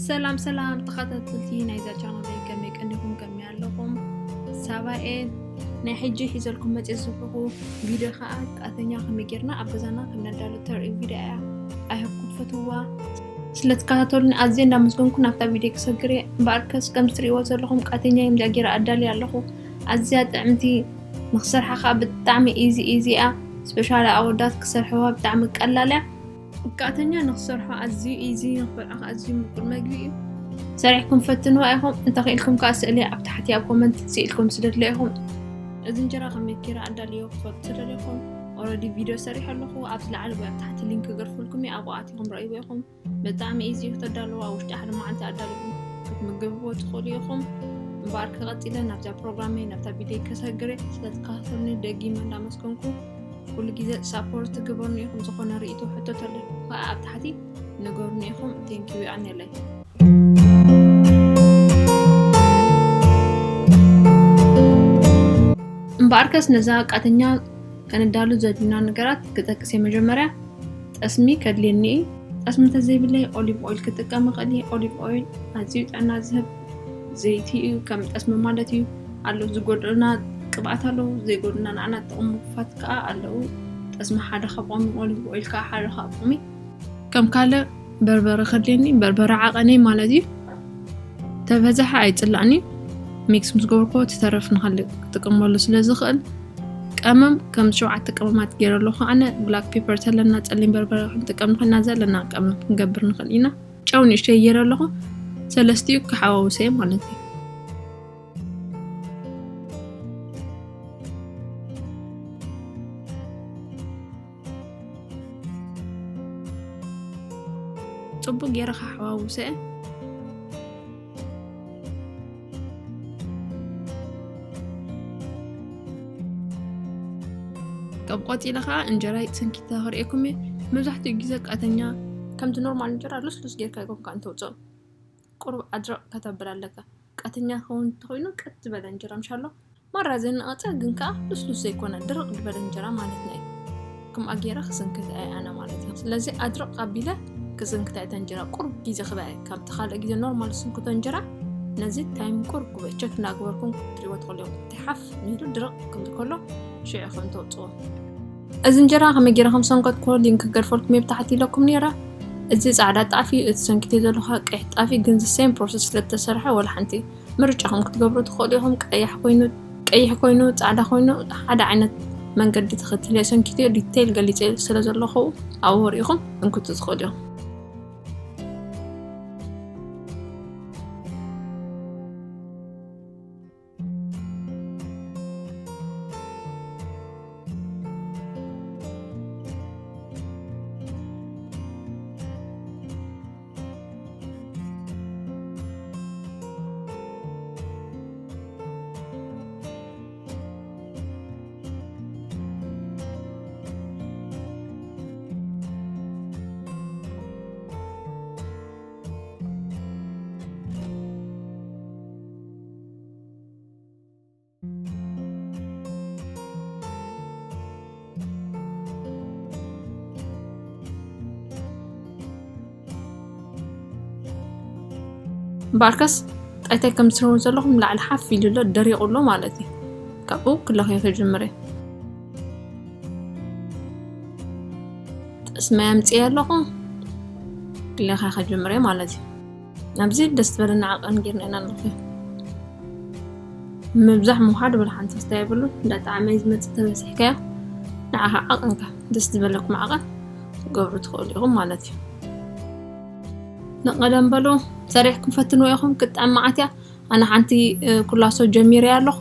ሰላም ሰላም ተኸታተልቲ ናይዛ ቻናል፣ ከመይ ቀኒኹም? ከመይ ኣለኹም? ሳባኤ ናይ ሕጂ ሒዘልኩም መፅእ ዘለኹ ቪድዮ ከዓ ቃተኛ ከመይ ጌርና ኣብ ገዛና ከም ነዳሉ ተርኢ ቪድዮ እያ። ኣይሆፕ ክትፈትውዋ። ስለ ትከታተሉኒ ኣዝየ እንዳመስገንኩ ናብታ ቪድዮ ክሰግር እየ። እምበኣርከስ ከምዚ ትርእይዎ ዘለኹም ቃተኛ እዮም ጌረ ኣዳልየ ኣለኹ። ኣዝያ ጥዕምቲ፣ ንክሰርሓ ከዓ ብጣዕሚ ኢዚ ኢዚ እያ። ስፔሻሊ ኣወዳት ክሰርሕዋ ብጣዕሚ ቀላል እያ። ቃተኛ ንክሰርሖ ኣዝዩ ኢዚ፣ ንክበልዓ ከዓ ኣዝዩ ምቁር መግቢ እዩ። ሰሪሕኩም ፈትንዋ ኢኹም። እንተኽኢልኩም ከዓ ስእሊ ኣብ ታሕቲ ኣብ ኮመንት ስኢልኩም ስደድለ ኢኹም። እዚ እንጀራ ከመይ ጌረ ኣዳልዮ ክትፈልጡ ትደልዩ ኢኹም። ኦረዲ ቪድዮ ሰሪሐ ኣለኹ። ኣብዚ ላዕሊ ወይ ኣብ ታሕቲ ሊንክ ክገርፈልኩም እየ፣ ኣብኡ ኣቲኹም ረእይዎ ኢኹም። ብጣዕሚ ኢዚ እዩ ክተዳልዋ። ውሽጢ ሓደ መዓልቲ ኣዳሊኹም ክትምገብዎ ትኽእሉ ኢኹም። እምበኣር ክቐፂለ ናብዛ ፕሮግራመይ ናብታ ቪድዮ ከሰግረ ስለ ትከታተሉኒ ደጊመ እንዳመስገንኩ፣ ኩሉ ግዜ ሳፖርት ግበሩኒ ኢኹም። ዝኾነ ርእይቶ ሕቶ ተለኩም ከዓ ኣብ ታሕቲ ንገሩኒ ኢኹም። ቴንኪዩ፣ የቐንየለይ። እምበኣርከስ ነዛ ቃተኛ ከነዳሉ ዘድልዩና ነገራት ክጠቅስ እየ። መጀመርያ ጠስሚ ከድልየኒ እዩ። ጠስሚ እንተዘይብለይ ኦሊቭ ኦይል ክጥቀም እኽእል እየ። ኦሊቭ ኦይል ኣዝዩ ጥዕና ዝህብ ዘይቲ እዩ፣ ከም ጠስሚ ማለት እዩ። ኣለዉ ዝጎድሉና ቅብኣት ኣለዉ፣ ዘይጎድሉና ንዓና ጥቕሙ ክፋት ከዓ ኣለዉ። ጠስሚ ሓደ ካብኦም፣ ኦሊቭ ኦይል ከዓ ሓደ ካብኦም እዩ። ከም ካልእ በርበረ ከድልየኒ፣ በርበረ ዓቐነይ ማለት እዩ። ተበዛሐ ኣይፅላእን እዩ። ሚክስ ምስ ገበርኩዎ እቲ ተረፍ ንኻልእ ክጥቀመሉ ስለ ዝኽእል፣ ቀመም ከም ሸውዓተ ቀመማት ገይረ ኣለኹ። ኣነ ብላክ ፔፐር ተለና ጸሊም በርበረ ክንጥቀም ንኽእል ኢና፣ ዘለና ቀመም ክንገብር ንኽእል ኢና። ጨው ንእሽተይ ገይረ ኣለኹ። ሰለስቲኡ ክሓዋውሰ እየ ማለት እዩ። ጽቡቅ ገይረ ክሓዋውሰ እየ። ካብ ቆጺለ ከዓ እንጀራይ ሰንኪተ ክርእየኩም እየ። መብዛሕትኡ ግዜ ቃተኛ ከምቲ ኖርማል እንጀራ ልስሉስ ጌርካ ይኮንካ እንተውፅኦ፣ ቁሩብ ኣድረቕ ከተብል ኣለካ። ቃተኛ ክኸውን እንተኾይኑ ቀጥ ዝበለ እንጀራ ምሻሎ፣ ማራ ዘይነቐጸ ግን ከዓ ልስሉስ ዘይኮነ ድርቕ ዝበለ እንጀራ ማለትና እዩ። ከምኣ ገይረ ክስንክት እየ ኣነ ማለት እዩ። ስለዚ ኣድርቕ ኣቢለ ክስንክታ እየ፣ እንጀራ ቁሩብ ግዜ ክበአ እየ። ካብቲ ካልእ ግዜ ኖርማል ዝስንክቶ እንጀራ ነዚ ታይም ቁሩብ ክበአ ቸክ እናገበርኩም ክትሪእዎ ትኽእሉ ኢኹም። እቲ ሓፍ ሚሉ ድርቕ ክብል ከሎ ሽዑ ከም ተውፅዎ። እዚ እንጀራ ከመይ ገይረ ከም ሰንከትኩ ሊንክ ክገድፈልኩም እየ ብታሕቲ ኢለኩም ነይረ። እዚ ጻዕዳ ጣፍ እዩ፣ እቲ ሰንኪተ ዘለኹ ቀይሕ ጣፍ እዩ፣ ግን ዚ ሴም ፕሮሰስ ስለ ዝተሰርሐ ወላ ሓንቲ ምርጫኹም ክትገብሩ ትኽእሉ ኢኹም። ቀይሕ ኮይኑ፣ ቀይሕ ኮይኑ፣ ጻዕዳ ኮይኑ፣ ሓደ ዓይነት መንገዲ ተኸቲለ ሰንኪተዮ ዲቴይል ገሊጸ ስለ ዘለኹ ኣብኡ ርኢኹም እንክቱ ትኽእሉ ኢኹም። እምበኣርከስ ጣይታይ ከም ትርእይዎ ዘለኹም ላዕሊ ሓፍ ኢሉ ኣሎ፣ ደሪቑ ኣሎ ማለት እዩ። ካብኡ ክለኽዮ ተጀምረ። ጠስሚ ኣምፅኤ ኣለኹ፣ ክለኻ ከጀምረ ማለት እዩ። ኣብዚ ደስ ዝበለና ዓቐን ጌርና ኢና ንለኽዮ። ምብዛሕ ምውሓድ ወላ ሓንቲ ክስታይ የብሉን። እንዳጣዕመ እዩ ዝመፅእ። ተበዚሕካዮ ንዓኻ ዓቐንካ ደስ ዝበለኩም ዓቐን ክትገብሩ ትኽእሉ ኢኹም ማለት እዩ። ንቐደም በሉ፣ ሰሪሕኩም ፈትንዎ ኢኹም፣ ክትጥዕም መዓት እያ። ኣነ ሓንቲ፣ እ፣ ኩላሶ ጀሚረ ኣለኹ።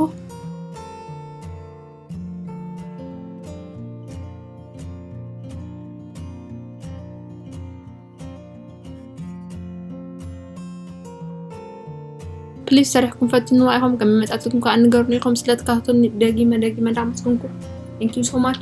ፕሊስ ሰሪሕኩም ፈትንዋ ኢኹም፣ ከም መጻትኩም ከኣ ንገሩኒ ኢኹም። ስለ ትከታተሉኒ ደጊመ ደጊመ እንዳመስገንኩ። Thank you so much።